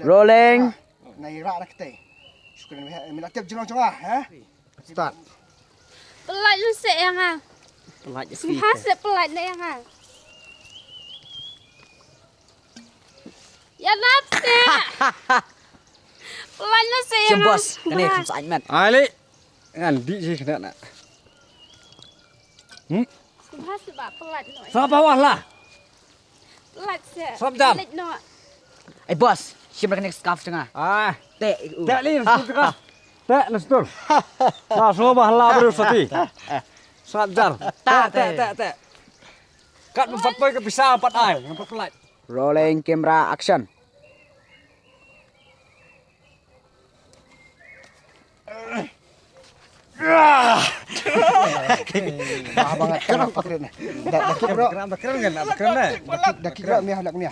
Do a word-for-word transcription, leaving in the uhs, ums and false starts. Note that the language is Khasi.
Rolling. Na ira na kete. Syukur na miha, mina tep jrong jrong ah, ha? Start. Pelat lu se yang ah. Pelat je. Sumha se pelat na yang ah. Ya nap se. Pelat lu se yang ah. Bos, kane kan sa met. Ai li. Ngan di si kena nak. Hmm? Sumha se ba pelat no. Sa bawah lah. Lat se. Sop jam. Lat no. Ai bos, shim ra kane scarf jong nga. Ah. Te. Te li stur ka. Te na stur. Sa so ba la bru sati. Sop jar. Te te te te. Kat mo pat poi ka pisa pat ai, ngam pat lat. Rolling camera action. Ba ba ngat kena pakren. Da da kibro. Kena pakren kan, pakren. Da kibro mi halak mi.